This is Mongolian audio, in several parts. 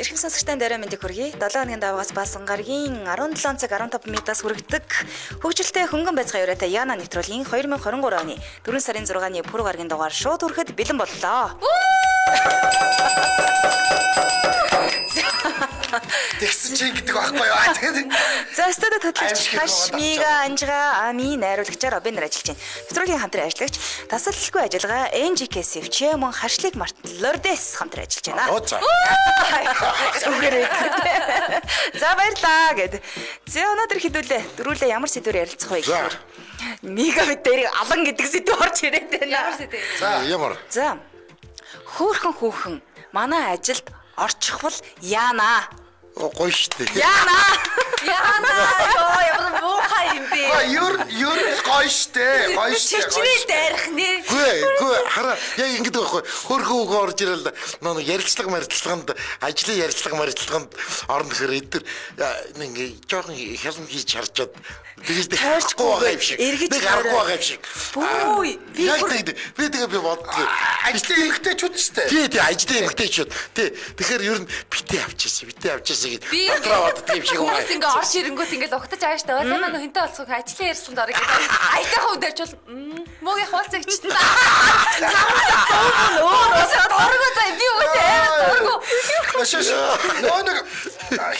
Эрхэм сонсогчдын дараа мэндийг хүргэе. 7 хоногийн даваагаас Баасан гарагийн 17 цаг 15 минутаас хүргэдэг хөгжилтэй хөнгөн байцгаая уриатай Яна нэвтрүүлгийн 2023 оны 4 сарын 6-ны пүрэв гарагийн дугаар шууд хүрэхэд бэлэн боллоо. Тэгсэн чинь гэдэг байхгүй юу? Аа, тэгээд За студид хөтлөгч Аимшиг Хаш байгаа Мига Анжига Ами найруулагчаар Обин нар ажиллаж байна. Нэвтрүүлгийн хамтран ажиллагч тасалгүй ажиллагаа NGK Сэвчээ мөн Харшлиг Мартин Лордес хамтран ажиллаж байна. Оо за. Зүгээр үү. За баярлаа гэд. За өнөөдөр хэдүүлээ. Дөрүүлээ ямар сэдвээр ярилцах вэ За. гэхээр Мига бид дээрийг алан гэдэг сэдв орж ирээд байна. Ямар сэдв? За ямар? За. Хөөхөн хүүхэн манай ажилд орчихвол яана. Оо гоё штэ. Яана. Яана ёо ямар муухай юм бэ? А ер нь гоё штэ. Гоё штэ. Чичрээ дайрах нэ. Гүй гүй хараа яг ингэдэг байхгүй хөрхөн үг орж ирэл нөө нэг ярилцлага марилцлаганд ажлын ярилцлага марилцлаганд орно гэхээр эдгээр нэг ингээ жоохон хялм хийж харчаад тэгэж Тойрчгүй байгаа юм шиг эргэж нэг аргагүй байгаа юм шиг Бүү, би яг бүр- тэгдэг би тэгээ би боддгоо Ажлын эмэгтэйчүүд штэ. тий тий ажлын эмэгтэйчүүд тий тэгэхээр ер нь битээ авчихсан битээ авчихсан гэж Би дотроо боддог юм шиг Хүмүүс байгаа ингээ орж ирэнгүүт ингээ угтаж ааш таваа. Сайн маань хинтээ олцох ажлын ярьсанд орё гэдэг. Аятайхан үдэрчвэл муугийн хуулцагч. Өөр дургу заа би үгүй амар дургу. Шиш. Нөө нэг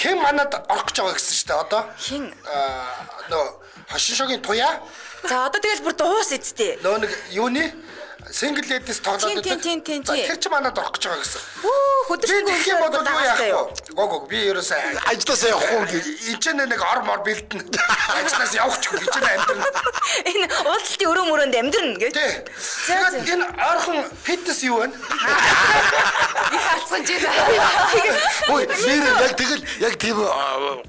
хэн манад орох гэж байгаа гэсэн штэ одоо. Хэн? Аа нөө хошин шогийн туяа За одоо тэгэл бүр дуус эцтэй. нөө нэг юуны single ladies тоглоод Тийм, тийм, тийм, За, тийм. Тэр чи манад орох гэж байгаа гэсэн. Бүү Би хөдөлгөөн тэгэх юм бол юу яах вэ? Гоо гоо би ерөөсөө ажлаасаа явахгүй гэж энэ ч нэг ор мор бэлдэнэ. Ажлаас явах ч үгүй энэ ч амьдрна. Энэ уулзалтын өрөө мөрөнд амьдрна гэж. Тий. За, за. Тэгээд энэ ойрхон фитнес юу вэ? Их алцсан жин. Ой, нэр яг тэгэл яг тийм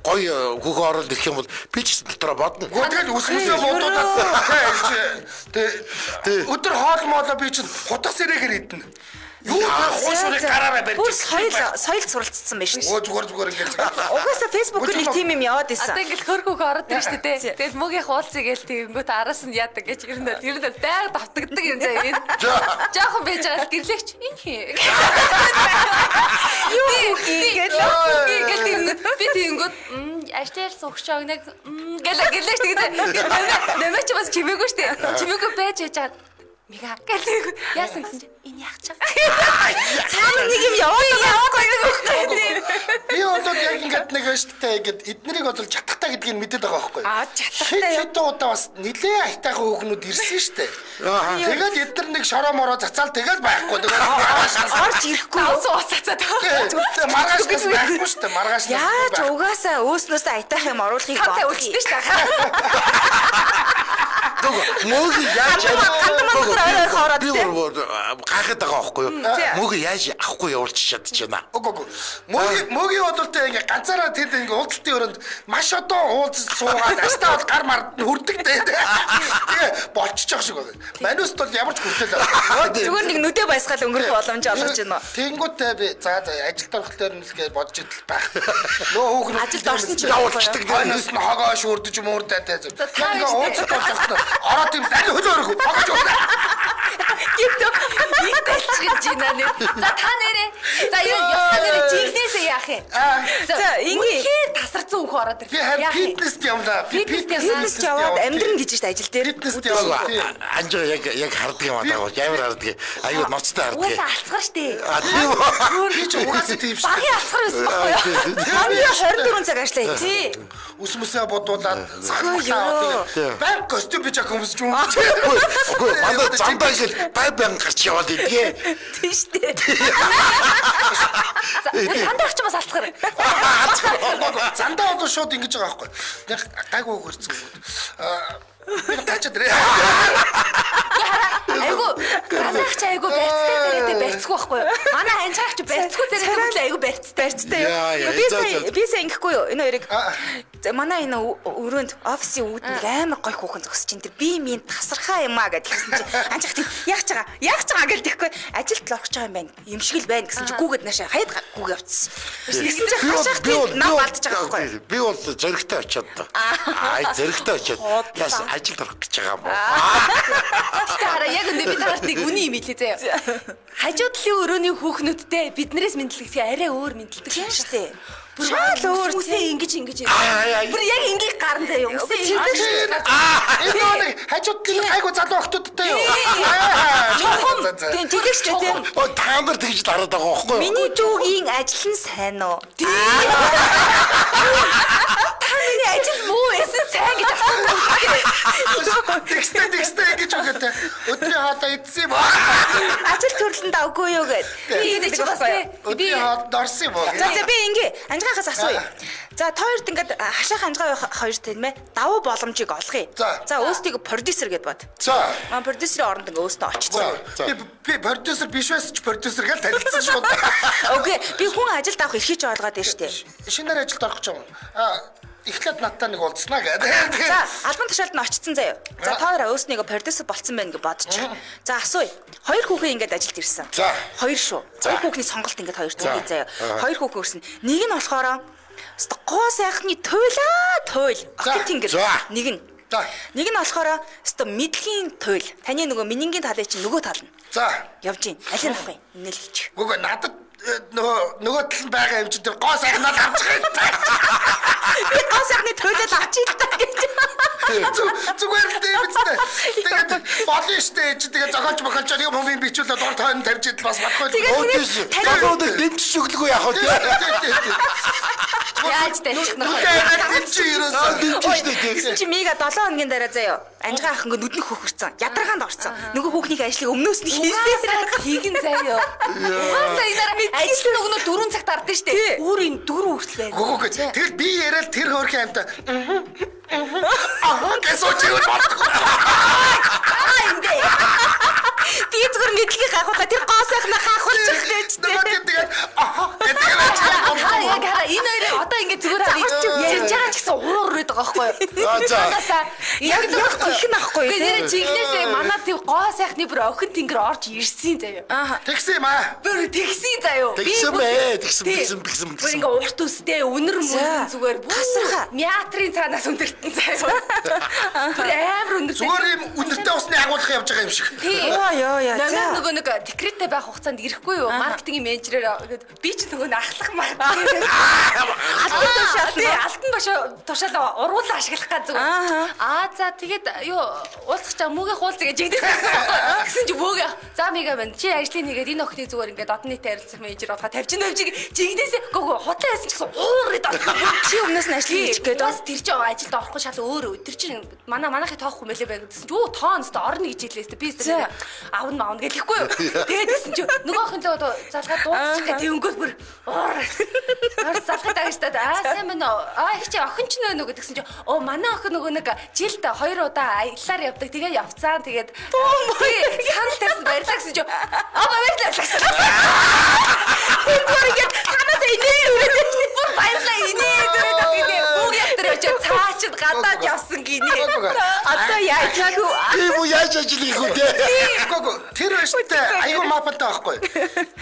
гоё хүүхэн орол ирэх юм бол би ч гэсэн дотроо бодно. Гоо тэгэл ус мөсөө бодуулаад тий тий өдөр хоол моолоо би чинь хутга сэрэгээр идэнэ. Юу тэр хуушурыг гараараа барьж. Бүр соёл соёл суралцсан байх шүү. Гоо зүгээр зүгээр ингээл. Угаасаа Facebook-ээр нэг тим юм яваад исэн. Одоо ингээл хөрх хөх ороод ирж штэ тэ. Тэгэл муугийн хуулцыг гээл тэгэнгүүт араас нь яадаг гэж ер нь бол ер нь бол байг давтагддаг юм заа энэ. Жохон байж байгаа л гэрлэгч энэ хий. Юу гэл Гэл тэгэнгүүт би тэгэнгүүт ажлын ярьсан өгч байгааг нэг гэл гэрлэгч тэгсэн. Нэмээ чи бас чимээгүй штэ. Чимээгүй байж яж байгаа. Мига гэл тэгэнгүүт яасан гэсэн чи энэ яах чаа. Цаана нэг юм яваад байгаа байхгүй. Би бол яг ингээд нэг байна шүү дээ. Ингээд эднэрийг бол чадахтай гэдгийг мэдээд байгаа байхгүй. Аа, чадахтай юу? Хэд хэдэн удаа бас нилээ аятайхан хүүхнүүд ирсэн шүү дээ. Тэгээд эднэр нэг шороо мороо зацаал тэгэл байхгүй. Тэгээд маргаашнаас Орж ирэхгүй юу? Давсан ус цацаад. Тэгээд маргаашнаас байхгүй шүү дээ. Маргаашнаас. Яаж угаасаа өөснөөсөө аятайх юм оруулахыг Хамтаа бодох. үлдсэн штэ. Тэгвэл мөөг яаж Хандан ман дотор ойр ойрхон ороод би тий. бүр гайхаад байгаа байхгүй юу? Тий. Мөөг яаж авахгүй явуулчих чадчихна. Үгүй үгүй. Мөөгийн мөөгийн бол тэ ингээ ганцаараа тэд ингээ уулзалтын өрөөнд маш одоо уулзаж суугаад астаа бол гар мард нь хүрдэг тэ. Тэгээ болчихж шиг байна. Мануст бол ямар ч хүртэл байна. Зүгээр нэг нүдэ баясгаал өнгөрөх боломж олгож байна. Тэнгүүтээ би за за ажилд орохлоор нь л гэж бодож идэл байх. Нөө хүүхэн Ажилд орсон ч Явуулчихдаг. Хойноос нь хогоо шүрдэж муурдаа тэ. та Яг ингээ уулзалт болж байхдаа ороод юм аль хөлөө өрөх хогоо шүрдэ. Гинтөө Их талчгаж жина нэ. За та нэрээ. За юу ёстой нэрээ жинхнээсээ яах юм? За, ингээ. Үнэхээр тасарсан үх ороод Би ирлээ. харин Яах юм? фитнест явлаа. Би Фитнест явлаа. фитнес яваад амьдрна гэж штэ ажил дээр. Фитнест явлаа. Тий. Анжаа яг яг хардаг юм аа ямар хардаг. Аюу ноцтой хардаг. Угаасаа алцгар штэ. А тийм үү? Би ч угаасаа тийм шүү. Багийн алцгар байсан байхгүй юу? Хамгийн 24 цаг ажиллаа хийх. Тий. Ус мөсөө бодуулаад Зөхөө ёо. сахалаа. Баян костюм би жак өмсөж юм. Үгүй үгүй, манай замдаа ингээл бай байн гарч яваад идгээ. Тийм штэ. За сандаа ч бас алцгар. Зандаа бол шууд ингэж байгаа байхгүй. Нэг гайгүй хөрцөн. Аа би гачаад ирээ. Айгу манайх чи айгу барьцтай царайтай барьцгүй байхгүй юу? Манай анжгаах чи барьцгүй царайтай хүртэл айгу барьцтай. Барьцтай Яа, юу? яа, Би за, сая за. би сая ингэхгүй юу? Энэ хоёрыг За, манай энэ өрөөнд офисын үүд нэг амар гой хүүхэн зогсож чинь тэр би минь тасархаа юм а гэдээ хэлсэн чинь анжих тийм яах ч байгаа яах ч байгаа гэж тэгэхгүй ажилд л орох гэж байгаа юм байна юм шиг л байна гэсэн чинь гүүгээд наашаа хаяад гүүг явцсан. Тэгсэн чинь Би бол- хашаах би бол- тийм нам алдаж байгаа байхгүй юу? Би бол зөрөгтэй очиод. Аа, зөрөгтэй очиод. Яс ажилд орох гэж байгаа юм уу? Гэтэ хараа яг өнөө би тарт нэг үний юм хэлээ заяа. Хажуу талын өрөөний хүүхнүүдтэй биднээс мэдлэгдэх арай өөр мэдлэгдэх Тийм шүү дээ. Бүр Шал өөр үсээ ингэж ингэж. Аа, аа, Бүр яг ингэ гарan заяа. Үсээ ингэж. Энэ нэг хажууд талын айгу залуу охтуудтай юу? Чухам. Тийм тэгэж шүү дээ. тийм. Оо, та нар тэгж л хараад байгаа байхгүй юу? Миний дүүгийн ажил нь сайн уу? Та миний ажил муу байсан сайн гэж асуусан. Тэгстэй тэгстэй гэж өгöd. Өдрийн хоолоо идсэн юм уу? Ажил төрлөнд авгүй юу гэд. Би энэ чи бас тий. Би Өдрийн хоолнд орсон юм уу? За за би ингээ анжгаахаас асууя. За та хоёрт ингээд хашаах анжгаа хоёр тийм ээ давуу боломжийг олгоё. За. За өөрсдийг продюсер гэд бод. За. Маа продюсерийн оронд ингээ өөртөө очсон. За. Би би продюсер биш байсан ч продюсер гэж танилцсан шүү. Окей, би хүн ажилд авах эрхийг ч олгоод байна штэ. Шинээр ажилд орох гэж юм. Аа эхлээд надтай нэг уулзсанаа гэдэг. За, албан тушаалд нь очсон заяа. За, та хоёроо өөрснийгөө продюсер болцсон байна гэж бодчих. За, асууя. Хоёр хүүхэн ингээд ажилд ирсэн. За. Хоёр шүү. За. Хоёр хүүхний сонголт ингээд хоёр За. зүйн заяа. Аа. Хоёр хүүхэн ирсэн. Нэг нь болохоор өстө гоо сайхны туйлаа туйл. Охин тэнгэр. За. Нэг нь. За. Нэг нь болохоор өстө мэдлэгийн туйл. Таны нөгөө минингийн талыг чинь нөгөө тал нь. За. Явж гин. Алийг нь авах юм? Ингээл хийчих. Гүг надад нөгөө нөгөө тал нь байгаа юм чинь тэр гоо сайхнаа л авчих юм. Би гоо сайхны туйлаа л авчих л та гэж. Зүгээр л тийм үстэй. Тэгээд болно штэ чи тэгээд зохиолч мохиолч юм юм бичүүлээд дур тойрон тавьж идэл бас болохгүй. Тэгээд Өө тийш. Залуудыг дэмжиж өглөгүй яах вэ? яаж дайчих нөх. Тэгээд дэмжиж ерөөсөө Дэмжиж штэ тий. Тэгсэн чи Мига 7 хоногийн дараа заяо. Анжгаа ах ингээ нүдний хөхөрцөн. Ядаргаанд орцсон. Нөгөө хүүхнийхээ ажлыг өмнөөс нь хийсэн. Хийгэн заяа. Угаасаа энэ ажил нөгнөө 4 цагт ардсан штэ. Өөр энэ 4 хүртэл байна. Гүг гүг. Тэгэл би яриад тэр хөөрхөн амта. Аа гэсэн чи юу бодохгүй. Аа эндээ. Би зүгээр мэдлэгийг гахуулаа. Тэр гоо сайхнаа гахуулчих гэж. Нөгөө тэгээд аа гэдэг Хараа яг хараа энэ хоёрыг одоо ингэ зүгээр хараа ярьж байгаа ч гэсэн уур үрээд байгаа байхгүй юу? Аа, за. Угаасаа Яг яг их нь ахгүй Үгүй тий. нэрэ жинхнээсээ манай тийм гоо сайхны бүр охин тэнгэр орж ирсэн заяа. Аа. Тэгсэн юм аа. Бүр тэгсэн заяа. Би Тэгсэн бүр- бэ, тэгсэн, Тий. тэгсэн, тэгсэн, Бүр тэгсэн. ингээ урт үстэй үнэр мөрөн зүгээр бүр Тасархаа. Миатрын цаанаас өндөртөн заяа. Бүр амар өндөртөн. Зүгээр юм үнэртэй усны агуулга явж байгаа юм шиг. Тий. Йоо, ёо, ёо, Намайг за. нөгөө нэг декреттэй байх хугацаанд ирэхгүй юу? Маркетингийн менежерээр ингээд би ч нөгөө нэг ахлах маркетинг. Албан тушаал. Тий, алтан башаа тушаал уруулаа ашиглах гад зүгээр. Ааха. Аа за тэгээд юу уулзах чам мөгийн хуулцъя гэж жигдээс асуусан байхгүй. Гэсэн чи мөг за мега байна. Чи ажлыг нэгээд энэ охиныг зүгээр ингээд одны тарилцах менежер болохоо тавьчин тавьчих жигдээс гоо худлаа яасан ч гэсэн уурээд орох. Чи өмнөөс нь ажил хийчих гээд Бас тэр чинь ажилд орохгүй шал өөр тэр чинь манай манайхыг тоохгүй мэлээ байх гэсэн чи юу тоон өстө орно гэж хэлээс би За. өстө аавна маавна гэж хэлэхгүй юу. Тэгээд гэсэн чи нөгөө охинтой одоо залгаа дуудчих гэх тэнгүүл бүр уур. Ор залгаа дагштаад аа сайн байна уу? Аа их чи охин ч нөө нөгөө гэсэн чи оо манай охин нөгөө нэг жилд хоёр удаа аяллаар явдаг тэгээ явцсан тэгээд санал тавьсан баярлаа гэсэн чи аа баярлаа гэсэн. Бүр ингээд танаас инээ өрөөд Бүр баярлаа инээ дөрөв гэдэг. Бүгд явтар явж цаачд гадаад явсан гинэ. Одоо яаж хийх вэ? Тийм үү яаж ажил хийх вэ те? Гүг тэр өштэй айгу мапалтай байхгүй.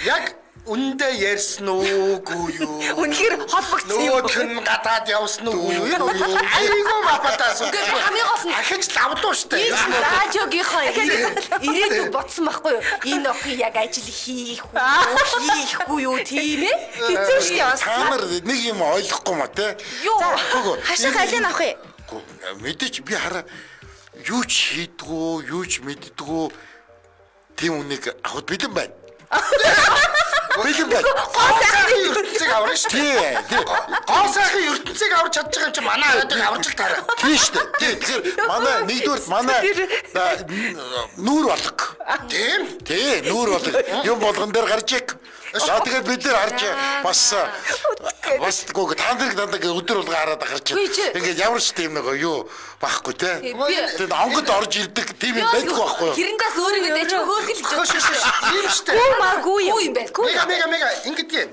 Яг үндэ ярьсан уугүй юу? Үнэхээр холбогдсон юм. Нөгөөх нь гадаад явсан уу юу? Энэ айгу мапалтай асуу. Үгүй, хамгийн гол нь- ахиж лавлуу штэ. Энэ радиогийнхоо ирээдүйг бодсон байхгүй юу? Энэ охин яг ажил хийх үү, хийхгүй юу тийм ээ? Хэцүү шүү дээ бас. Та нар нэг юм ойлгохгүй ма те. Юу? Гүг. Хашаах алийг авах юм? Гү, Мэдээч би хараа юу ч хийдгүү, юу ч мэддгүү тийм үнийг авахд бэлэн байна. Бэлэн байна. Гоо сайхан ертөнцийг аварна штэ. Тий, тий. Гоо сайхан ертөнцийг аварч чадж байгаа юм чи манай радиог аварч л таараа. Тийм шүү дээ. Тий, тэгэхээр манай нэгдүгээр манай нүүр болго. Тийм. Тий, нүүр болго. Юм болгон дээр гарч иг. За тэгээд бид нэр харж бас бас гоо та нарыг дандаа ингээ өдөр болго хараад гарч. Ингээд ямар ч тийм нэг юу байхгүй те. Тэгээд онгод орж ирдэг тийм юм байдгүй байхгүй юу? Хэрэндээс өөр ингэ дэж хөөхөл гэж. Ийм штэ. Гүү маагүй юм. Юм байна. Мега мега мега ингэдэг юм.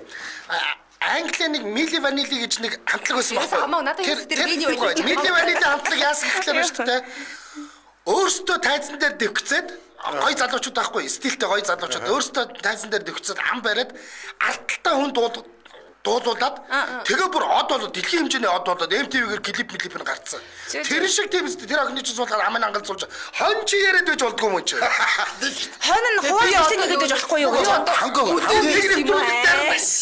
Английн нэг Milli Vanilli гэж нэг хамтлаг байсан байхгүй юу? Хамаагүй надад тэр Milli Vanilli хамтлаг яасан гэхлээр байна шүү дээ. Өөрсдөө тайзан дээр дэвхцээд гой залуучууд байхгүй стилтэй гой залуучууд өөрсдөө тайзан дээр дэвхцээд ам бариад ардталтай хүн дуулуулад тэгээ бүр од болоод дэлхийн хэмжээний од болоод MTV-гээр клип мэлип нь гарцсан. Тэр шиг тийм үстэй тэр охины чинь суулгаад амын ангалзуулж хон чи яриад байж болдгоо юм чи. Хон нь хууль зүйн нэгэд байж болохгүй юу гэж.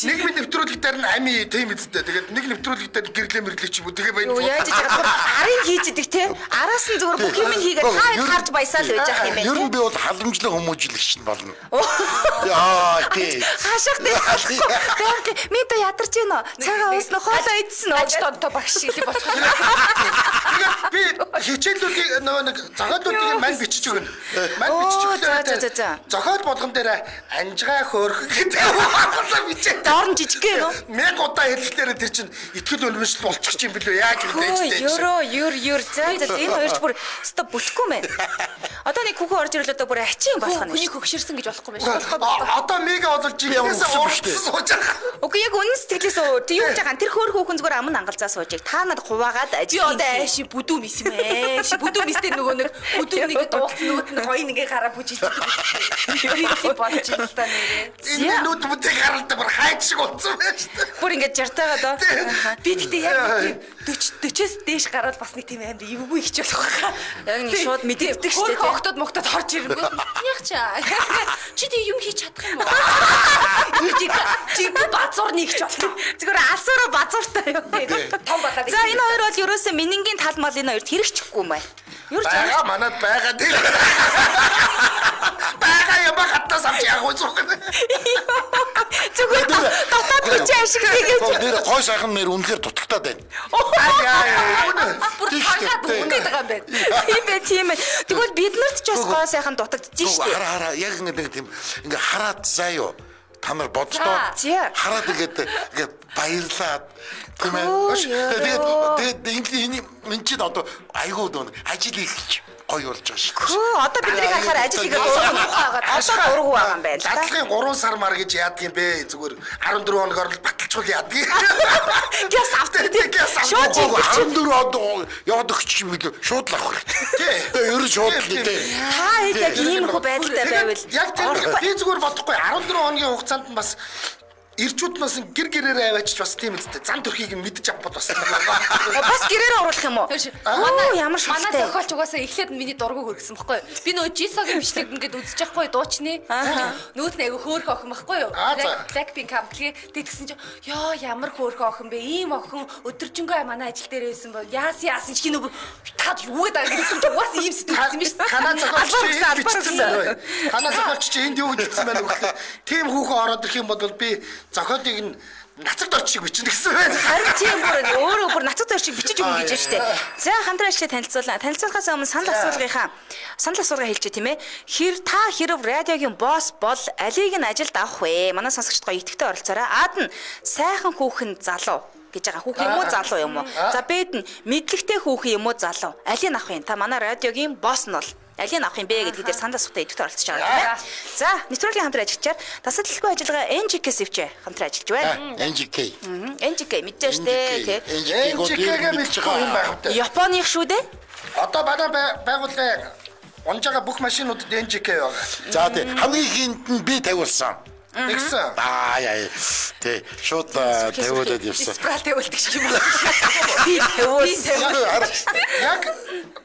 Нэг нэвтрүүлэг дээр нь ами тийм үстэй. Тэгээд нэг нэвтрүүлэг дээр гэрлээ мэрлээ ч юм уу тэгээ баян. Юу яаж яж байгаа арын хийж идэг те. Араас нь зүгээр бүх юм хийгээд та харж баясаал байж байгаа юм байна. Ер нь би бол халамжлан хүмүүжлэгч нь болно. Яа тий. Хашаах тий. Байнга ми та ядарч гинэ. Цагаан ууснаа хоолоо идсэн үү? Аж донтой багш шиг болох. Тэгээд би хичээлүүдийг нөгөө нэг зохиолуудыг мань бичиж өгнө. Мань бичиж өглөө. Зохиол болгон дээр анжгаа хөөрхөн гэдэг хаалаа бичээ. Доор нь жижиг гэнэ үү? Мянга удаа хэлэхлээр тэр чинь итгэл үнэмшил болчих юм билүү? Яаж гэдэг вэ? Ёроо, ёр ёр. За за энэ хоёрч бүр өстө бүтэхгүй мэн. Одоо нэг хүүхэн орж ирэл одоо бүр ачин болох нь. Хүний хөгшөрсөн гэж болохгүй байх шүү. Одоо мега бол жинхнээсээ уурсан сууж байгаа. Үгүй яг үнэн сэтгэлээс юу гэж байгаа тэр хөөр хүүхэн зүгээр аман ангалзаа сууж та нар хуваагаад ажил. Би одоо айши бүдүү мис юм ээ. Ши бүдүү мис дээр нөгөө нэг бүдүү нэг дуулсан нөгөөт нь гоё нэгэ гараа бүжиж. Тийм болж юм л та нэрээ. Энэ нүд бүдийг гаралтай бүр хайж шиг болсон байж шүү. Бүр ингэж жартайгаа доо. Би тэгтээ яг 40 40-оос дээш гараад бас нэг тийм амар эвгүй их ч болох байхаа. Яг нэг шууд мэдэгддэг шүү дээ. Хөөх октод моктод орж ирэнгүүт яг чаа. Чи тийм юм хийж чадах юм уу? Жинхэнэ базуур нэг ч болох. Зүгээр алсаараа базууртай юу. Том болоод. За энэ хоёр бол ерөөсөө минингийн тал мал энэ хоёрт хэрэгчихгүй юм байна. Юу ч байгаа манад байгаа тийм. Байгаа юм хатаас авч яг уу зүг. Зүгээр дотоод хүч ашиг хийгээд. Нэр гой сайхан нэр үнэхээр дутагтаад байна. Бүр цангаад өгөх гээд байгаа юм байна. Тийм ээ тийм ээ. Тэгвэл бид нарт ч бас гой сайхан дутагдчих шүү дээ. Хараа хараа яг ингэ тийм ингээ хараад заа юу. Та нар боддоо. Хараад ингээд ингээд баярлаад тийм ээ. Тэгээд тэгээд энэ энэ чинь одоо айгуу дөө ажил хийх гоё болж байгаа шүү. Хөө одоо бидний харахаар ажил хийгээд одоо дургу байгаа юм байна л да. Дадлахын 3 сар мар гэж яадаг юм бэ? Зүгээр 14 хоногор л баталчвал яадаг. Гяс авдаг тийм. Шууд 14 хоног яваад өгч юм билүү? Шууд л авах хэрэгтэй. Тий. Тэгээ ер нь шууд л тий. Та хэд яг иймэрхүү байдалтай байвал яг тийм би зүгээр бодохгүй 14 хоногийн хугацаанд нь бас ирчүүд нас гэр гэрээрээ аваачиж бас тийм үстэй. Зам төрхийг мэдэж авах бас. Бас гэрээрээ оруулах юм уу? Манай ямар шүлтэй. Манай зохиолч угаасаа эхлээд миний дургу хөргсөн бохгүй юу? Би нөгөө Jisoo-гийн бичлэг ингээд үзэж байхгүй дуучны. Нөгөөт нь айгу хөөрхөн охин бохгүй юу? Blackpink хамтлагийн тэгсэн чинь ёо ямар хөөрхөн охин бэ? Ийм охин өдөржингөө манай ажил дээр байсан бол яасан яасан чи нөгөө та юу гэдэг гэсэн чинь угаасаа ийм сэтгэл юм биш. Танаа зохиолч бичсэн байна. Танаа зохиолч чи энд юу гэж бичсэн байна вэ гэхлээр тийм хүүхэн ороод ирэх юм бол би зохиолыг нь нацаг дорч шиг бичнэ гэсэн байна. Харин тийм бүр өөрөө бүр нацаг дорч шиг бичиж өгнө гэж байна шүү дээ. За хамтран ажиллаа танилцуулаа. Танилцуулахаас өмнө санал асуулгынхаа санал асуулгаа хэлчихэ тийм ээ. Хэр та хэрв радиогийн босс бол алийг нь ажилд авах вэ? Манай сонсогчд гоё идэвхтэй оролцоорой. Ад нь сайхан хүүхэн залуу гэж байгаа. Хүүхэн юм уу залуу юм уу? За Бэд нь мэдлэгтэй хүүхэн юм уу залуу? Алийг авах юм? Та манай радиогийн босс нь бол алийг авах юм бэ гэдгийг дээр санал асуултаа идэвхтэй оролцож байгаа тийм ээ. За, нэвтрүүлгийн хамтран ажиллагчаар тасалдалгүй ажиллагаа NGK сэвчээ хамтран ажиллаж байна. NGK. NGK мэдэж штэ тий. NGK-гээ мэдчихгүй юм байх вэ? Японых шүү дээ. Одоо манай байгууллагын унж байгаа бүх машинуудад NGK байгаа. За тий. Хамгийн ихэнд нь би тавиулсан. Тэгсэн. Аа яа. Тий. Шууд тавиулаад явсан. Спрал тавиулдаг шиг юм байна. Би тавиулсан. Яг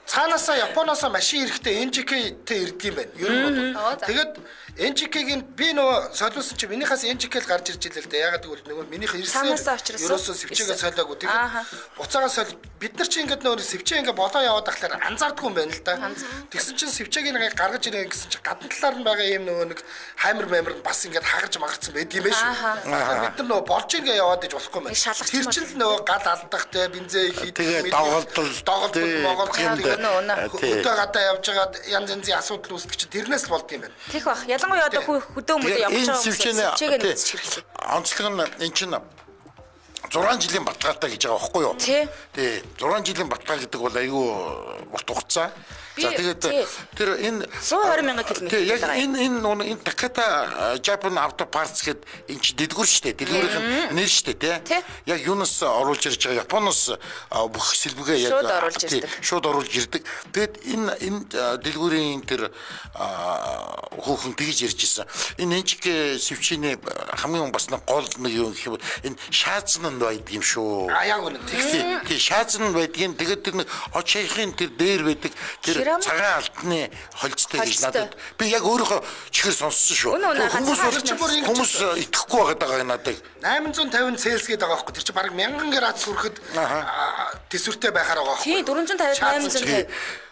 цаанаасаа Японоосоо машин ирэхдээ NGK-тэй ирдэг юм байна. Ер нь бол. Тэгээд NGK-гийн би нөгөө солиулсан чи минийхээс NGK л гарч ирж илээ л дээ. Ягаад гэвэл нөгөө минийх ирсэн ерөөсөө сэвчээгээ солиогүй. Тэгээд буцаагаа соль бид нар чи ингээд нөгөө сэвчээ ингээд болоо яваад ахлаар анзаардгүй юм байна л да. Тэгсэн чинь сэвчээг нэг гаргаж ирээ гэсэн чи гадна талаар нь байгаа юм нөгөө нэг хаймар маймар бас ингээд хагарч магарсан байд юм байна шүү. Бид нар нөгөө болж ингээ яваад иж болохгүй юм байна. Тэр чинь л нөгөө гал алдах те бензин хийх тэгээд доголдол доголдол моголдол. Үнэ, үнэ. Хөдөө гадаа явж байгаад янз янзын асуудал үүсдэг чинь тэрнээс л болд юм байна. Тех бах. Ялангуяа одоо хөдөө мөдөө явж энэ байгаа хүмүүс сэвчээг нь үзчих хэрэгтэй. Онцлог нь эн чинь 6 жилийн баталгаатай гэж байгаа байхгүй юу? Тий. Тий. 6 жилийн баталгаа гэдэг бол айгүй урт хугацаа. За тэгээд тэр энэ 120 мянган километр Тий, яг энэ энэ нөгөө энэ Takata Japan Auto Parts гэдэг энэ чи дэлгүүр шүү дээ. Дэлгүүрийнх нь нэр шүү дээ, тий. Яг юунаас оруулж ирж байгаа Японоос бүх сэлбэгээ яг Шууд оруулж ирдэг. Шууд оруулж ирдэг. Тэгээд энэ энэ дэлгүүрийн тэр хүүхэн тэгж ярьж ирсэн. Энэ энчиг сэвчийн хамгийн бас нэг гол нэг юм гэх юм бол энэ шаазн нь байдаг юм шүү. А яг үнэ. Тий, тий, шаазн нь байдгийн. Тэгээд тэр нэг очийнхын тэр дээр байдаг тэр цагаан алтны холцтой гэж надад би яг өөрийнхөө чихэр сонссон шүү. Хүмүүс хүмүүс итгэхгүй байгаад байгаа надад. 850 Цельс гэдэг байгаа байхгүй. Тэр чинь бараг 1000 градус хүрэхэд төсвөртэй байхаар байгаа байхгүй. Тий, 450 850.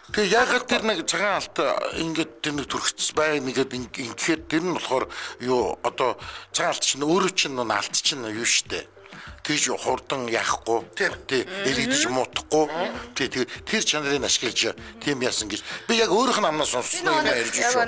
Тэгээ яагаад тэр нэг цагаан алт ингээд тэр нэг төрөгц байна нэгэд ингээд тэр нь болохоор юу одоо цагаан алт чинь өөрөө чинь алт чинь юу штэ. Тэгж хурдан яахгүй тий элэгдэж муудахгүй тий тэр чанарыг ашиглаж тийм яасан гэж би яг өөрийнх нь амнаас сонссон юм ярьж шүү.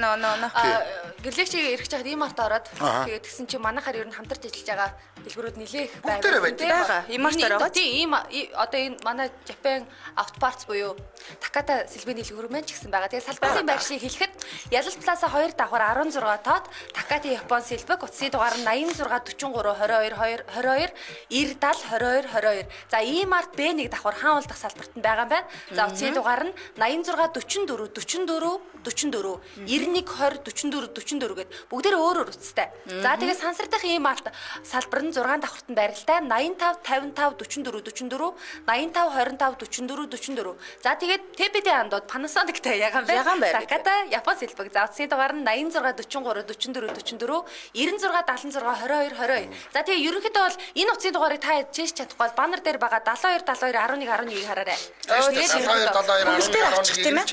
Гэлэгчийг ирэх чад ийм арт ороод тэгээд тэгсэн чинь манайхаар ер нь хамтарч ажиллаж байгаа дэлгүүрүүд нэлээх байгаа. Ийм арт ороод тий ийм одоо энэ манай Japan Auto Parts буюу Takata сэлбэний дэлгүүр маань ч гэсэн байгаа. Тэгээд салбарын байршлыг хэлэхэд Ялалт Плаза 2 давхар 16 тоод Takata Япон сэлбэг утасны дугаар нь 86 43 22 22 90 70 22 22. За ийм арт B1 давхар хаан уулдах салбарт нь байгаа юм байна. За утасны дугаар нь 86 44 44 44 91 20 44 44 гэд бүгдээр өөр өөр утастай. За тэгээ сансар дахь ийм арт салбар нь 6 давхарт нь байралтай 85 55 44 44 85 25 44 44. За тэгээд TPD андууд Panasonic-тай ягаан байна. Takata Япон сэлбэг. За утасны дугаар нь 86 43 44 44 96 76 22 22. За тэгээ ерөнхийдөө бол энэ утасны дугаарыг та чэш чадахгүй бол баннер дээр байгаа 72 72 11 11-ийг хараарай. 72 72 11 11 тийм ээ.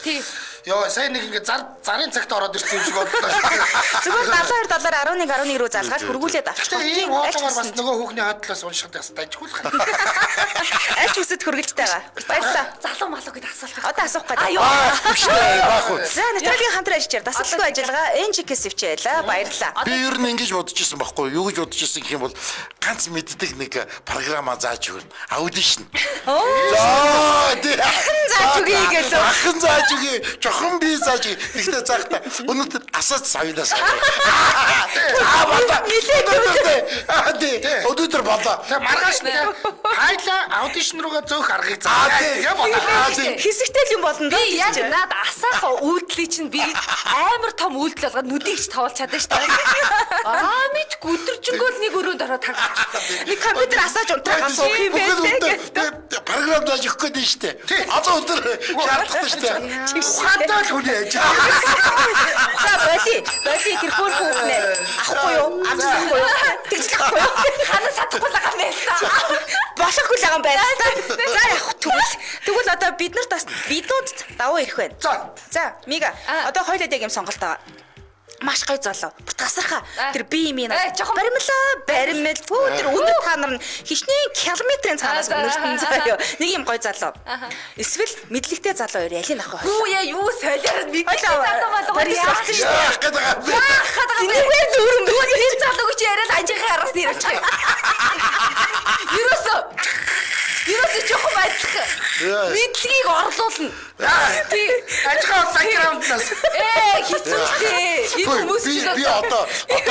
Тий. Йоо, сайн нэг ингээ зарын цагт ороод ирсэн юм шиг боллоо. Зүгээр 72 70 11 11 рүү залгаад хөргүүлээд авчих. Тэгээ ийм хоолоогоор бас нөгөө хүүхний хотлоос уншихад бас дажгүй л хаа. Аль ч үсэд хөргөлттэй байгаа. Баярлалаа. Залуу малуу гэдэг асуулт. Одоо асуух гэдэг. За, нэвтрүүлгийн хамтран ажиллаж дасгалгүй ажиллагаа NGK сэвчээлээ. Баярлалаа. Би ер нь ингэж бодож ирсэн байхгүй юу? Юу гэж бодож ирсэн гэх юм бол ганц мэддэг нэг програма зааж өгнө. Аудишн. За, тий. Ахын зааж өгье гэлөө. Ахын зааж өгье. Жохон би зааж өгье. Тэгтээ заахта өнөөдөр асаач савнаас. Аа болоо. Нилээ. Тий. Өнөөдөр болоо. Тэг маргааш нэг хайлаа аудишн руугаа зөөх аргыг заа. Тэгээ болоо. Хэсэгтэй л юм болно. Би яг над асаах үйлдэлийг чинь би амар том үйлдэл болгоод нүдийг ч тавуулж чадсан шүү дээ. Аа мэдгүй өдөржингөө л нэг өрөөнд ороод тагч. Нэг компьютер асааж унтраагаа суух юм байна те. Програм зааж өгөх гээд нь шүү дээ. Одоо өдөр шаардлагатай шүү дээ. Ухаантай л хүний ажил. За боли. Боли тэр хөөрхөн хүүхнээ авахгүй юу? Авч чадахгүй юу? Тэгж л авахгүй юу? Ханаа чадахгүй л байгаа юм байна л та. Болохгүй л байгаа юм байна л та. За явах тэгвэл тэгвэл одоо бид нарт бас биднүүд давуу ирэх байна. За. За, Мига. Одоо хоёулаа яг юм сонголт байгаа. Маш гоё золоо. Бүр тасархаа. Тэр би юм баримлаа, баримл. Хүү тэр өндөр та нар нь хичнээн километрийн цаанаас өнөртөн заяа. Нэг юм гоё залуу. Эсвэл мэдлэгтэй залуу хоёр ялийг авах вэ? Хүү яа юу солиороо мэдлэгтэй залуу малуу яах гэж яах гээд байгаа юм бэ? Яах гээд байгаа юм бэ? Нэгвэр дүүрэн Тэгвэл тэр залууг чи яриад анжийнхаа араас нь ирчих юм. Ерөөсөө Ерөөсөө чухам адилхан. Мэдлэгийг орлуулна. Тий. Ажгаа бэкграунднаас. Хэцүү дээ. Энэ хүмүүс би одоо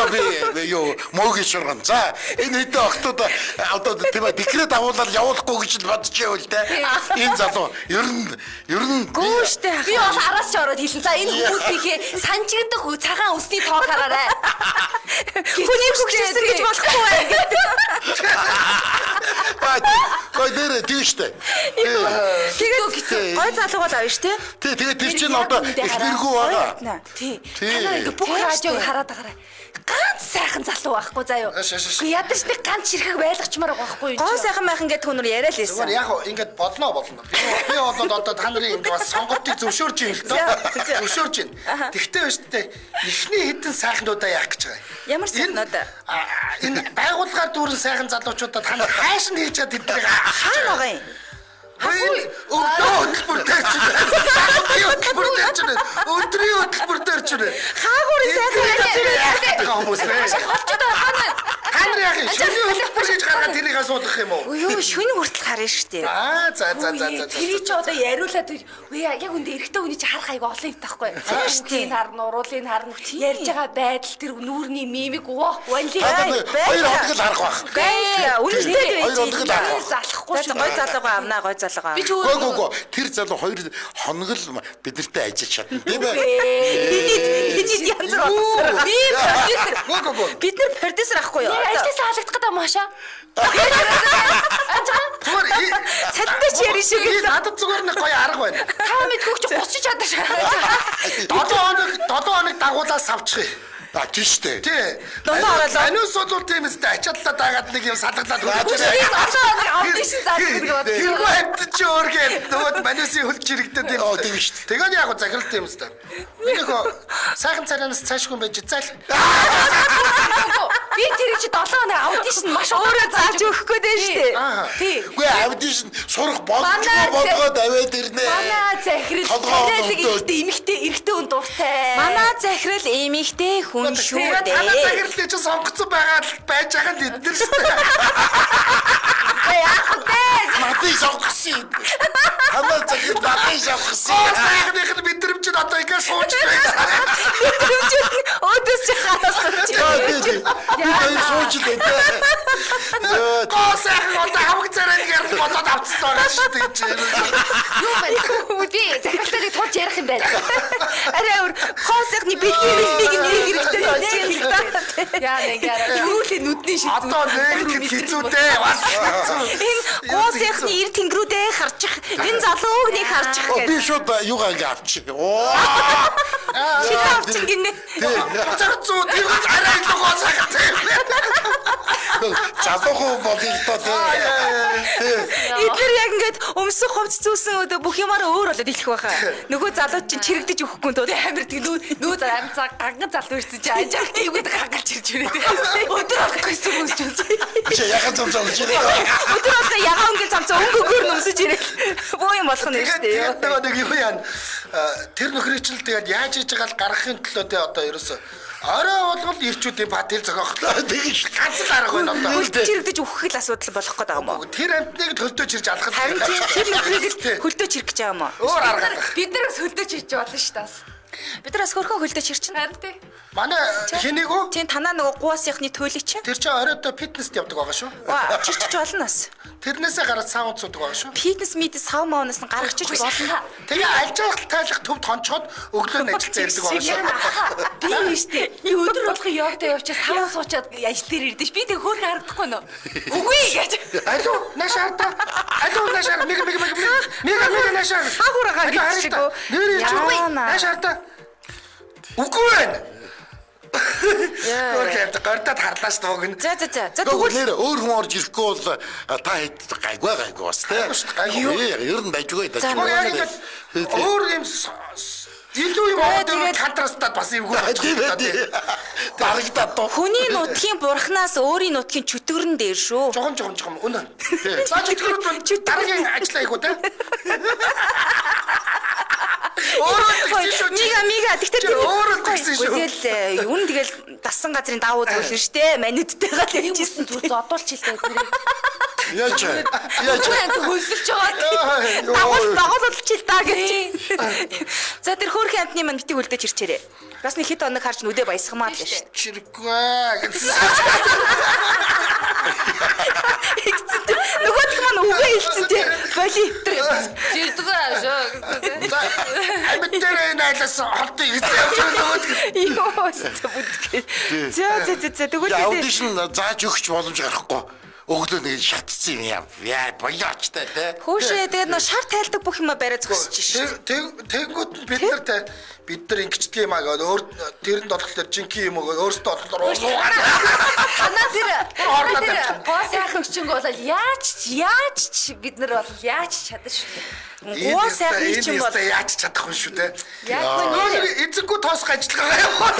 би юу мөөгийн шурган. За энэ хэдэн октод одоо тийм ээ декрет агуулаад явуулахгүй гэж л бодож байвал те. Энэ залуу ер нь гүү штэ. Би бол араас ч ороод хэлсэн. За энэ хүмүүсийнхээ санжигдах цагаан үсний тоог хараарай. Хүний хөгжүүлсэн гэж болохгүй байна гэдэг. Гой нэрэ тийм штэ. Тэгээд гой залуу бол авна штэ. Тий, тэгээд тэр чинь одоо эхнэргүй байгаа. Тий. Танаа ингээ бүх радиог хараад байгаарай. Ганц сайхан залуу байхгүй заа юу. Үгүй ядаж нэг ганц ширхэг байлгачмаар байгаа байхгүй юу. Гоо сайхан майхан гэдэг хүнээр яриа л байсан. Зүгээр яг ингээд болно. Би бол одоо та нарын ингээ бас сонголтыг зөвшөөрж юм л доо. Зөвшөөрж байна. Тэгтээ биш үү? Эхний хэдэн сайхнуудаа яах гэж байгаа юм. Ямар сайхнуудаа? Энэ байгууллагаар дүүрэн сайхан залуучуудаа та нар хааш нь хийж чад тэднийг хаана байгаа юм? Хаагүй өглөө хөтөлбөртэй чинь. чинь. Хаагурын сайхан Яах хүмүүс нэ. Холчод байгаа. Та нар яах юм? Шөнийн хөтөлбөр гэж гаргаад тэрийг асуудах юм уу? Юу шөнө хүртэл харна шүү дээ. Аа за за за за. Тэр чи одоо яриулаад үгүй яг үндэ эрэгтэй хүний чи харах айгу олон юм таахгүй. Тийм шүү дээ. Харна, уруулыг харна, ярьж байгаа байдал тэр нүүрний мимик оо ванли. Та нар 2 хоног л харах байх. Байлаа. Үнэтэй л Хоёр хоног л харах. Залахгүй шүү. Гой залуугаа авнаа, гой залуугаа. Би ч Гөө гөө гөө тэр залуу 2 хоног л бидэртэй ажиллаж чадна тийм ээ. Хэдийд янз бүр болгосоор. Би продюсер. Гөө гөө гөө. Бид нар продюсер ахгүй юу? Ажлаас халагдах гэдэг маашаа. Зүгээр Цалинтай ч ярина шүү Би гэж. надад зүгээр нэг гоё арга байна. Та мэдгүй чи гусч чадаж. 7 хоног 7 хоног дагуулаад савчих. А тийм шүү дээ. Тий. Долоо оролоо. Аниус бол тийм үстэй ачааллаа дагаад нэг юм салгалаад Аа, өгөөч. Би 7 хоног аудишн заадаг гэдэг бод. Тэргүй хамт чи өөргээ нөгөө манусын хөлж ирэгдээд тийм. Оо, тийм шүү дээ. Тэгээд яг захирал тийм үстэй. Миний хөө сайхан царайнаас цаашгүй байж зайл. Би тэр чи 7 хоног аудишн маш Өөрөө зааж өгөх гээд байна шүү дээ. Аа. Тий. Үгүй аудишн сурах боломжгүй Манай болгоод аваад ирнэ. Манай захирал Толгой тариалаг өвдөд. эрэгтэй эмэгтэй эрэгтэй хүн дуртай. Манай захирал эмэгтэй хүн шүү Тэгээд танаа дээ. захирлыг чинь сонгоцсон байгаа л байж байгаа л эднэр шүү дээ. Яах вэ? Надыг сонгосон юм. Танаа захирал надыг сонгосон. Гоо сайхных нь мэдрэмж нь одоо ингэ сууж байна. Мэдрэмж нь өөдөөс чи хараас сууж. Аа тий тий. Би хоёр сууж л байна. Гоо сайхан одоо хамаг царайг ярил бодоод авцсан байгаа шүү дээ чи. Юу бэ? Би захиралтайг тулж ярих юм байна. Арай өөр хоосхны бэлгийн бэлгийг нэр хэрэгтэй болж байна л да. Яа нэг яа. Юулээ нүдний шид. Одоо нэг хэцүү дээ. Бас хэцүү. Энэ гоосхны эр тэнгэрүүдээ харчих. Энэ залууг нэг харчих Би гэж. шууд юугаа ингэ авчих. Оо. Шилээ авчин гинэ. Буцаар зүү тэр арай илүү гоо сайхан тийм. Залуухан болъё л доо тий. Эдгээр яг ингээд өмсөх хувц зүүсэн өдөө бүх юмараа өөр болоод илэх байхаа. Нөгөө залууд чинь чирэгдэж өгөхгүй тул Амир тэг нүү нүү за амир цаг ганган залуу ирсэн чи ажаах тийгүүд гангалж ирж байна. Өдөр болохгүй сүм өсч үзье. Чи яхан зам зам чи. Өдөр болгон ягаан өнгийн цамцаа өнгөгөөр нөмсөж ирэл. Буу юм болох нь шүү Тэгээд дээ. тэгээд нөгөө нэг юу яана тэр нөхрийг чинь л тэгээд яаж хийж байгаа л гаргахын төлөө те одоо ерөөсө орой болгол ирчүүдийн пател зохиохлоо. Тийм шүү. Ганц л арга байна одоо. Хөлдөө чирэгдэж өгөх л асуудал болох гээд байгаа юм уу? Тэр амтныг хөлдөө чирж алхах. Харин тийм тэр нөхрийг л хөлдөө чирэх гэж байгаа юм уу? Өөр арга алах. Бид нараас хөлдөөч хийж болно шүү дээ бас. Бид нар бас хөрхөн хөлдөө чирчин. Харин тий. Манай хэнийг үү? Тийм танаа нөгөө гуасынхны туйлыг чинь. Тэр чинь оройдоо фитнест явдаг байгаа шүү. Ва чирчиж болно бас. Тэрнээсээ гараад саун цуудаг байгаа шүү. Фитнес мэдээ сав маунаас нь гаргачих болно. Тэгээ алжаах тайлах төвд хонцоход өглөө нь ажилд ирдэг байгаа шүү. Би юм штэ. Би өдөр болгон йогтой явчихсан саван суучаад ажил дээр ирдэ ш. Би тэг хөөрхөн харагдахгүй нөө. Үгүй гэж. Алуу наашаар та. Алуу наашаар миг миг миг миг миг наашаар. Хаагурагаа гэж чиг үү? Нэр чи Яана. наашаар та. Үгүй байна. Өөр кэмт гордод харлаа шүү дээ. За за за. За Тэгвэл тэгвэл нэр өөр хүн орж ирэхгүй бол та хэд гайгүй гайгүй бас тий. Гайгүй шүү дээ, гайгүй. Ер нь дайжгүй За, дайжгүй. Яг ингээд өөр юм илүү юм аваад Тэгээд- контрастад бас эвгүй Тийм ээ. тий. Дарагдаад доо. хүний нутгийн бурхнаас өөрийн нутгийн чөтгөрн дээр шүү. Жогом жогом жогом үнэ. За чөтгөрөд бол дараагийн ажлаа хийх үү те? Өөрөө тэгсэн шүү. Мига мига тэгтээ Чи өөрөө тэгсэн шүү. Тэгэл юун тэгэл дассан газрын давуу зүйл нь штэ. Манидтэйгаа л ярьжсэн Зүр зодуулч л дээ тэрийг. Яаж яаж Үгүй хөлсөлж байгаа. Дагуул дагуулч л да гэж. За тэр хөөрхөн амтны маань битгий үлдээж ирчээрээ. Бас нэг хэд хоног харж нүдэ баясгамаар л штэ. Чирэггүй гэсэн. Тэгсэн тий. Нөгөөх маань үгээ хэлсэн тий. Боли тэр. Жирдгөө шүү гэсэн. За амьд дээр энэ айлаас холтыг эзэн явж байгаа нөгөөд. Йоо бүдгээ. За за за за тэгвэл бид аудишн зааж өгч боломж гарахгүй. Өглөө нэг шатцсан юм яа. Яа болоочтой тий. Хүүшээ тэгээд нөө шар тайлдаг бүх юма бариа зогсож шээ. Тэгэнгүүт бид нар те бид нар ингэчдэг юм аа гэдэг өөр тэрэнд болохоор жинхэнэ юм уу өөртөө болохоор суугаад Танаа тэр Хорлоод тэр авчихна. гоо сайхан өчөнгө бол яаж ч яаж ч бид нар бол яаж ч чадна шүү. Гоо сайхны чинь бол яаж чадах вэ шүү те. Яг үнэ. Нөгөө эзэнгүй тоосох ажиллагаа яваад.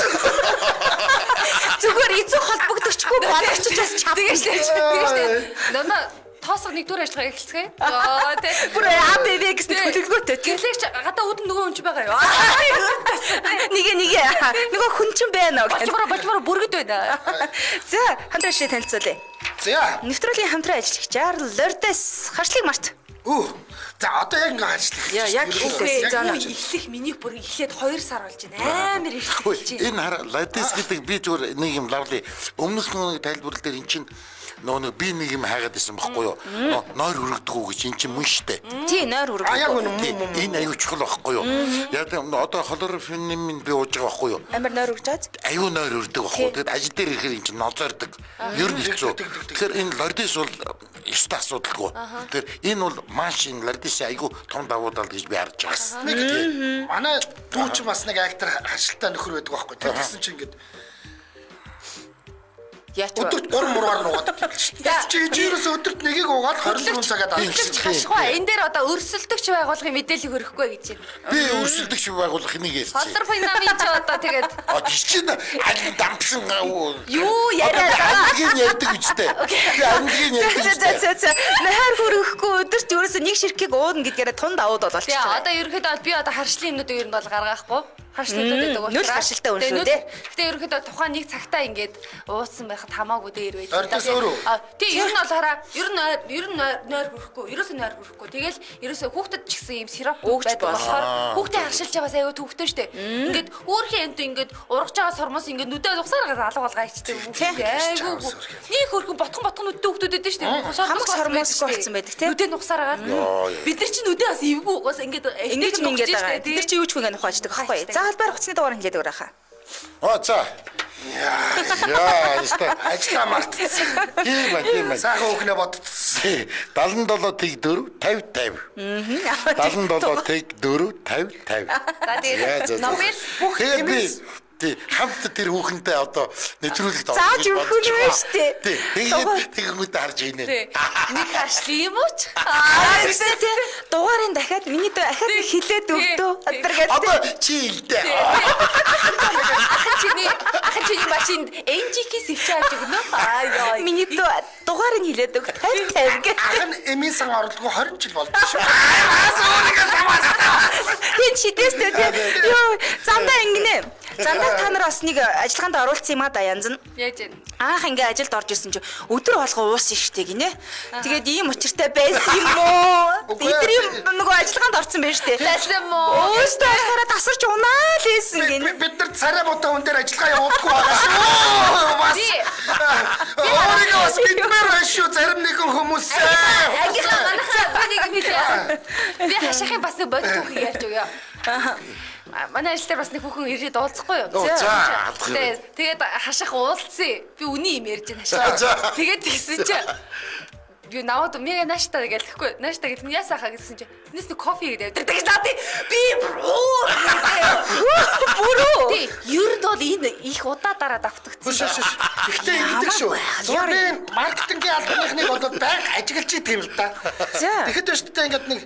зүгээр эзэн холбогдогчгүй болгочж бас чадна. Тэгэж тэгэж Нана тоосго нэгдүгээр ажиллагаа эхэлцгээе. Аа тий. Бүр А Б В гэсэн төлөвлөгөөтэй тий. Гэрлэгч гадаа үүдэн нөгөө хүн ч байгаа юу? Нэгэ нэгэ. Нөгөө хүн чинь байна уу гэх. Болчмороо болчмороо бүргэд байна. За, хамтран шиг танилцуулъя. За. Нэвтрүүлгийн хамтран ажиллагчаар Лордес харшлыг март. Үу. За одоо яг ингээ ажиллах. Яа, яг эхлэхээс За эхлэх минийх бүр эхлээд 2 сар болж байна. Амар эхлэх Хөөе, гэж байна. Энэ хара ладис гэдэг би зүгээр нэг юм лавли. Өмнөх нэг тайлбарлал дээр эн чинь нөгөө нэг би нэг юм хайгаад исэн бохгүй юу? Нойр өргөдөг үү гэж эн чинь мөн штэ. Тий, нойр А яг хүргэв. үнэ Тий, мөн мөн. Энэ аюу чухал бохгүй юу? Яг л одоо холорофин би ууж байгаа бохгүй юу? Амар нойр үргэж байгаа. Аюу нойр өрдөг бохгүй. Тэгэд ажил дээр ирэхээр эн чинь нозоордог. Ер нь хэцүү. Тэгэхээр энэ лордис бол ёстой асуудалгүй. Тэгэхээр энэ бол маш энэ лордис аюу том давуу тал гэж би харж байгаа. Нэг манай дүү чинь бас нэг актер харшилтай нөхөр байдаг байхгүй. Тэр тэгсэн чинь ингээд Яач вэ? өдөрт 3 мургаар нуугаад байдаг шүү дээ. Чи чи ерөөсөө өдөрт нэгийг угаад 24 цагаад Тийм. Өрсөлдөгч хашгүй. Энэ дээр одоо өрсөлдөгч байгуулгын мэдээлэл хөрөхгүй гэж байна. Би өрсөлдөгч байгуулах нэг ярьчих. Холдор финамын чи одоо тэгээд А тийч чинь аль дампсан юу яриа даа. Амьдгийн ярьдаг үстэй. Би амьдгийн ярьдаг За за үстэй. за за. Нойр хүргэхгүй өдөрт ерөөсөө нэг ширхгийг уудна гэдгээрээ тун давууд болчихж Тэгээ байгаа. одоо ерөнхийдөө бол би одоо харшлын юмнууд ер нь бол гаргаахгүй. Харшлын юмнууд байдаг Нүл харшилтай хүн шүү дээ. Гэтэ ерөнхийдөө тухайн нэг цагтаа ингээд ууцсан байхад хамаагүй дээр байж. Ордоос өөрөө? Тий, ер нь бол хараа ер нь ер нь нойр хүрхгүй, ерөөсөө нойр хүрхгүй. Тэгэл ерөөсөө хүүхдэд ч гэсэн юм сироп Өгч байдаг болно. болохоор хүүхдээ харшилж байгаа бас аюу төвхтөө штэ. Ингээд өөрхийн амт ингээд ургаж байгаа сормоос ингээд нүдээ угсаар алга алга ичдэг хүүхдээ айгүй. Нэг хөрхөн ботхон ботхон нүдтэй хүүхдүүд байдаг штэ. Хамаг сормоосгүй болсон байдаг, тий? Нүдээ нугсаар агаад. Бид нар чи нүдээ бас эвгүй угаас ингээд Ингэж ингээд байгаа. Бид нар чи юу ч хүн нухаачдаг байхгүй. За албаар хуцны дугаар хэлээд өгөр хаа. Оо за. Яа, яста. Ажлаа мартцсан. Тийм ба, тийм ба. Сайхан хүүхнээ бодцсон. 77 тэг 4 50 50. 77 тэг 4 50 50. За тэгээд Нобел бүх тэгээд би тий хамт тэр хүүхэнтэй одоо нэвтрүүлэгт орох Зааж гэж өгөх бодож нь байгаа. шүү дээ. Тий. Тэгээд тэгэнгүүтээ харж ийнэ. Тий. Нэг харшлын юм уу ч. Аа тий тий. Дугаарын дахиад миний дүү ахаад нэг хилээд өгдөө. Адар гэж. Одоо чи илдэ. Ахын чиний ахын чиний машинд NGK сэвч авч өгнө. Аа ёо. Миний дүү дугаарыг хилээд өг 50 50 гэж. Ах нь эмийн сан орлого 20 жил болж шүү. Аас өөрийгөө самаастай. Тэн шидэстэй тий. Йоо замдаа ингэнэ. Замдаа та нар бас нэг ажиллагаанд оруулсан юм а да янз нь. Яаж вэ? Анх ингээ ажилд орж ирсэн чи өдөр болгон уусан штэ гинэ. Тэгээд ийм учиртай байсан юм уу? Үгүй ээ. Эдрийн нөгөө ажиллагаанд орсон байж штэ. Байсан юм уу? Өөртөө болохоор тасарч унаа л байсан гинэ. Бид нар царай муутай хүн дээр ажиллагаа явуулдаггүй байгаа шүү. Бас. Би Өөрийгөө бас бидмээр байна шүү. Зарим нэгэн хүмүүс. Ангийнхаа манайхаа би нэг юм хэлье. Би хашаахын бас нэг бодит түүхийг ярьж өгье. Манай ажил дээр бас нэг хүүхэн ирээд уулзахгүй юу? Оо, за, алах юм. Тэгээд хашаах уулзсан. Би үний юм ярьж байна За, хашаах. за. Тэгээд тэгсэн чи би наваад мега наашта гэлэхгүй. Наашта гэл нь яасаа хаа гэсэн чи тэрнээс нэг кофе гэдэг явдаг. Тэгэж надад би Бүрүү. Тий, ер нь бол энэ их удаа дараа давтагдсан. Шш шш. Гэхдээ ингэдэг шүү. Зүгээр би маркетингийн албаныхныг бол байнга ажиглаж идэг юм л да. За. Тэгэхэд байна шүү дээ ингээд нэг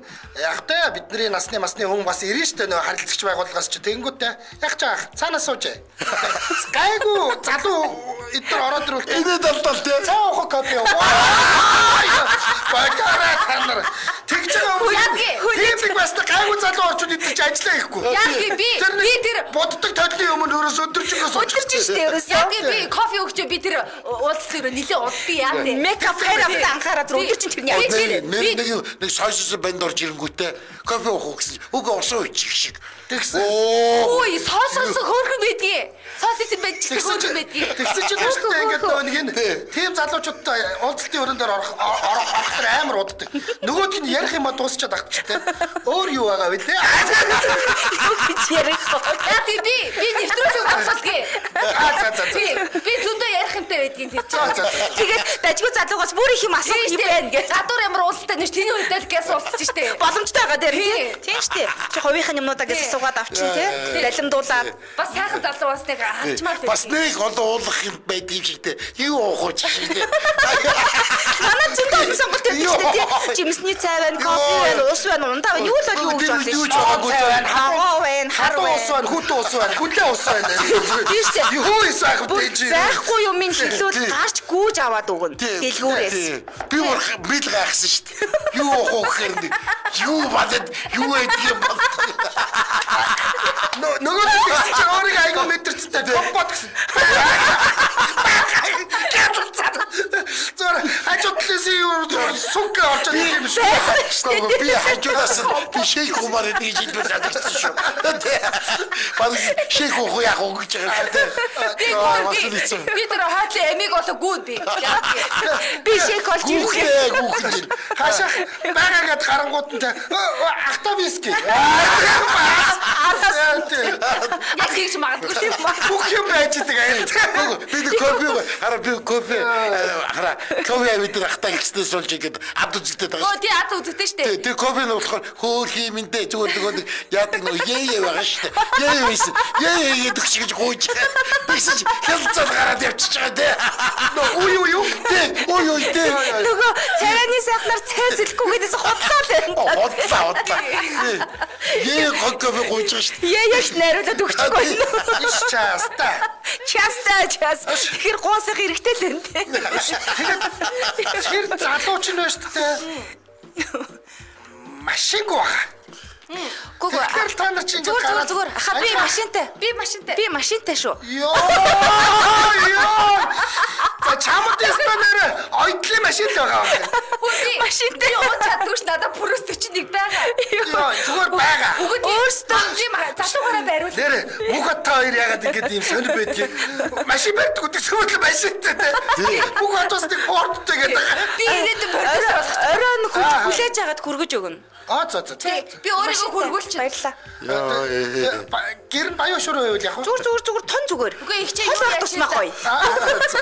яг та бидний насны масны хүн бас ирнэ шүү дээ нөө харилцагч байгууллагаас чи тэгэнгүүтээ яг ч ах цаанаа сууж. Гайгүй залуу эдгээр ороод ирвэл Энэ далдал тий. цаа уух кофе. Багаараа та нар тэгж байгаа юм. Яадаг? Тийм нэг бас гайгүй залуу орчууд эдгээр чи ажиллаа хийхгүй. Яадаг би Тэр би нэг тэр боддог тодлын өмнө өөрөөс өдөржингөө сууж. Өдөрж штэ ерөөсөө. Яг би кофе өгч би тэр уулзлын өрөө нилээ уддیں۔ Яа тий. Мекап хайр авта анхаараа тэр өдөр чинь тэрний Би- ажил. Нэр нэг нэг сойссон банд орж ирэнгүүтээ кофе уух уу гэсэн. Үгүй усан үчих шиг. Тэгсэн. Оо. Үй, сооссон хөөрхөн байдгийг. Сос исэн байж гэсэн Тэгсэн хөөрхөн чинь байдгийг. тэгсэн чинь өөртөө ингээд нөгөө нэг энэ тийм залуучуудтай уулзалтын өрөөнд дээр орох орох орохоор амар уддаг. Нөгөөд нь ярих юм а дуусчаад агчих те. Өөр юу байгаа вэ лээ? Юу гэж ярих вэ? Яа тий би би нэвтрүүлэг авсалдгийг. Аа за за за. Би би зөндөө ярих юмтай байдгийг тэр За чинь. за за. Тэгээд дажгүй залуугаас бүр их юм асуух юм байна гэж. Гадуур ямар уулзалтай нэр тэний үедээ л гэс уулзчих штэ. Боломжтой байгаа дээр Тий. тий. Тийм штэ. Чи хувийнхын юмнуудаа гэж Тий. асуугаад авчин тий. Далимдуулаад. Бас сайхан залуу бас нэг авчмаар Бас нэг олон уулах юм байдаг юм шиг те. Юу уух уу шиг те. Манай зөндөө олон сонголт байдаг штэ тий. Жимсний цай байна, кофе байна, ус байна, ундаа байна. Юу л бол юу гэж болно Юу ч шүү. байгаагүй Цай байна, Хагоо байна, байна, хар Халуун ус байна. байна, хүйтэн ус байна, хүлээ ус байна. Тийм шүү дээ. Юу ус байх вэ чи? Байхгүй юм хэлвэл гарч гүүж аваад өгнө. Дэлгүүрээс. Би бүр бил гайхсан шүү дээ. Юу уух уу гэхээр нэг юу бадад юу байдаг юм бол. Нөгөө тэгсэн чи өөрийгөө айгүй мэдэрсэн тэ бод гэсэн. Зүгээр хажуу талаас юу зүгээр сүг орж ирэх юм шиг. Гэхдээ би хажуудаас нь би шейх уумаар гэдэг гэж хэлбэл санагдсан шүү. Баг шейх уух яах уу гэж байгаа юм тий. Би би тэр хойтлын амийг болоо гүйд би. Би шейх олж ирэх. Гүүхлээ гүүхлээ. Хаашаа байгаагаад гарангууд нь тэ ахта виски. Араас Яг тэгж магадгүй шүү. Бүх юм байж идэг аяа. Би нэг кофе хараа би кофе хараа кофе бид нар ахтаа гиснээс болж ингээд ад үзэгдээд байгаа Өө тий ад үзэгдэн штэ. Тэр кофе нь болохоор хөөх юм дэ зүгээр нөгөө нэг яадаг нөгөө ээ ээ байгаа шүү дээ. Ээ ээ байсан. Ээ ээ гэдэг шиг гэж гуйж. Тэгсэн чи хялцаад гараад явчихж байгаа тий. Нөө үе үе юу? Тий. Ой ой тий. Нөгөө царайны сайхнаар цай зэлэхгүй гэдээс худлаа л байна. Худлаа худлаа. Ээ кофе гуйж байгаа шүү дээ. Ээ яш найруулад өгчихгүй. Иш часта. Часта час. Тэгэхээр гуусах хэрэгтэй л энэ тий. Тэгээд тэр залуу ч нэ шүү дээ. Машингүй баха. Гүг Тэгэхээр та нар чи ингээд зүгээр зүгээр зүгээр. Аха би машинтай. Би машинтай. Би машинтай шүү. Йоо ёо. За чамд ястаа нэр ойдлын машин л байгаа юм. Машинтай. Би ууч чаддгүй ш надад пүрүс 41 байгаа. Йоо зүгээр байгаа. Үгүй Өөртөө би залуугаараа бариул. Нэр мөнхөд та хоёр яагаад ингэж ийм сонир байдгийг машин барьдаг гэсэн мэт машинтай те. Мөнхөд бас нэг бордтой гэдэг. Би ирээдүйн продюсер болох. Орой нь хүлээж агаад хүргэж өгнө. Аа за за. Би өөрийгөө хөргүүлчих. Баярлалаа. Йоо. Гэр нь баян шуруу байвал яг уу. Зүгээр зүгээр зүгээр тон зүгээр. Үгүй их чи юу яаж тусмаа гоё.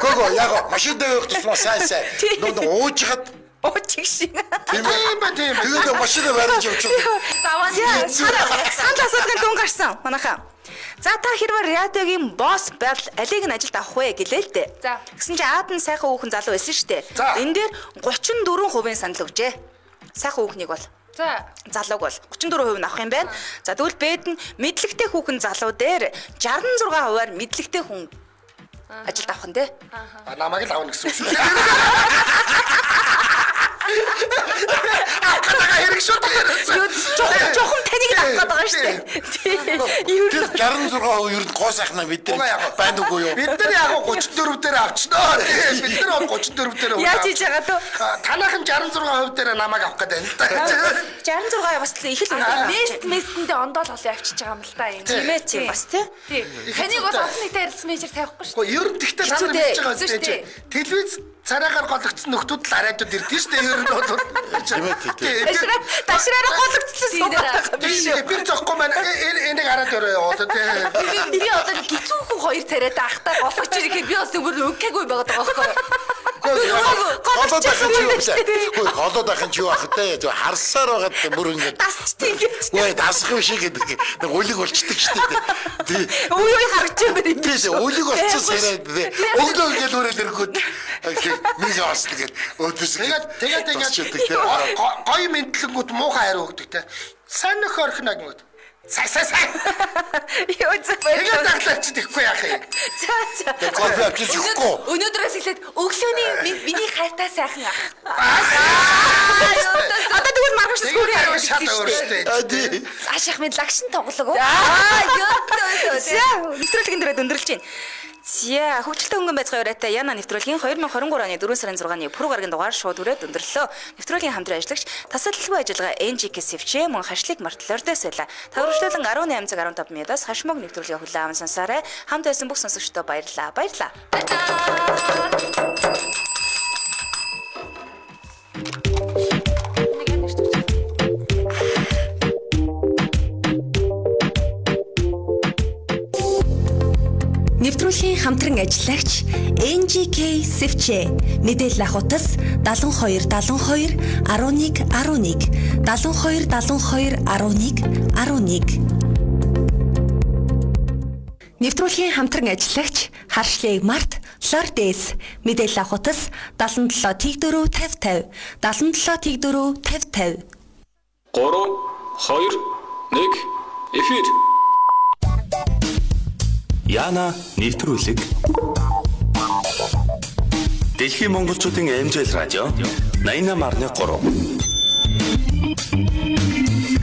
Гого яг машин дээр явах тусмаа сайн сайн. Нөө уужгаад Уучих шиг. тийм ээ. Тийм ба тийм. Тэгээд машинаа барьж явчих. Заван Санал асуудлын дүн гарсан манайхаа. За та хэрвээ радиогийн босс байвал алийг нь ажилд авах вэ гэлээ л дээ. За. Тэгсэн чинь Аад нь сайхан хүүхэн залуу байсан шүү дээ. За. Энэ дээр 34% санал өгчээ. Сайхан хүүхнийг бол За. залууг бол 34% нь авах юм байна. За тэгвэл Бэд нь мэдлэгтэй хүүхэн залуу дээр 66%-аар мэдлэгтэй хүн ажилд авах нь дээ. А намайг л авна гэсэн үг шүү. Авах хэрэг шүү дээ. Юу жоохон жоохон таныг л авах гээд байгаа шүү дээ. Тийм. Ер Тэр нь 66% ер нь гоо сайхнаа бид Угаа яг нар байна үгүй юу? Бид нар яг 34 дээр авчнаа. Бид нар бол 34 дээр яаж хийж байгаа дөө? Танаахан 66% дээр намайг авах гэдэг юм л да. 66 бас л их л үнэ. Мест местэндээ ондоол олон явчихж байгаа юм л да энэ. Тийм ээ тийм бас тий. Тий. Таныг бол олон нийтэд ярилцсан менежер тавихгүй шүү. Гэхдээ ер нь тэгтээ та Хэцүү нар дээ. мэдж байгаа Хэцүү юм чи. Телевиз царайгаар голөгдсөн нөхдүүд л арайдууд ирдэ шүү дээ. Ер нь бол Тийм ээ, тийм, тийм. Ташраа ташраараа гологдсон Тийм суугаад байгаа Би биш үү? би зохгүй маань энийг хараад өрөө яваад тий. Би одоо гизүүхэн хоёр царайтай ахтай голгож ирэхэд би бас зүгээр өгөхгүй байгаад байгаа байхгүй юу? Голоод байх нь юу вэ? Үгүй голоод байх нь юу ах вэ? Зөв харсаар байгаад бүр ингээд Дасчтیں гэж. Үгүй дасах юм шиг гэдэг нэг үлэг болчдөг шүү дээ. Тий. Үе үе харагдаж байна юм Тий, биш үү? үлэг болчихсон царай тий. Өглөө ингээд үрэл ирэхэд минь яваасан гээд өөдөөс Тэгээд тэгээд ингээд гоё мэдлэнгүүд муухай хариу өгдөг те. Сайн нөхөр орхино гингүүд. Сай сай сай. Юу зэ Тэгээд баярлалаа. даглаач тэхгүй яах юм. За за. Кофе авчиж өгөхгүй. Өнөөдрөөс эхлээд өглөөний миний хайртай сайхан ах. Одоо тэгвэл маргааш Тэгээд сүүрийн хариу шат өөр шүү дээ. Аа тий. Аших минь лагшин тоглог. Аа, ёо. За, нэвтрүүлгийн дээрээ өндөрлж байна. За, хөгжилтэй хөнгөн байцгаа урайтай Яна нэвтрүүлгийн 2023 оны 4 сарын 6-ны пүрэв гарагийн дугаар шууд үрээд өндөрлөө. Нэвтрүүлгийн хамтран ажиллагч тасалгүй ажиллагаа NGK сэвчээ мөн хашлыг мартлордос байла. Таврчлалан 18 цаг 15 минутаас хашмог нэвтрүүлгээ хүлээн аван сонсоорой. Хамт байсан бүх сонсогчдод баярлалаа. Баярлалаа. Нэвтрүүлгийн хамтран ажиллагч NGK Сэвчээ мэдээлэл авах утас 72 72 11 11 72 72 11 11. Нэвтрүүлгийн хамтран ажиллагч Харшлыг Март Лордес мэдээлэл авах утас 77 04 50 50 77 04 50 50. 3 2 1 эфир. Яна нэвтрүүлэг. Дэлхийн монголчуудын MJL радио 88.3.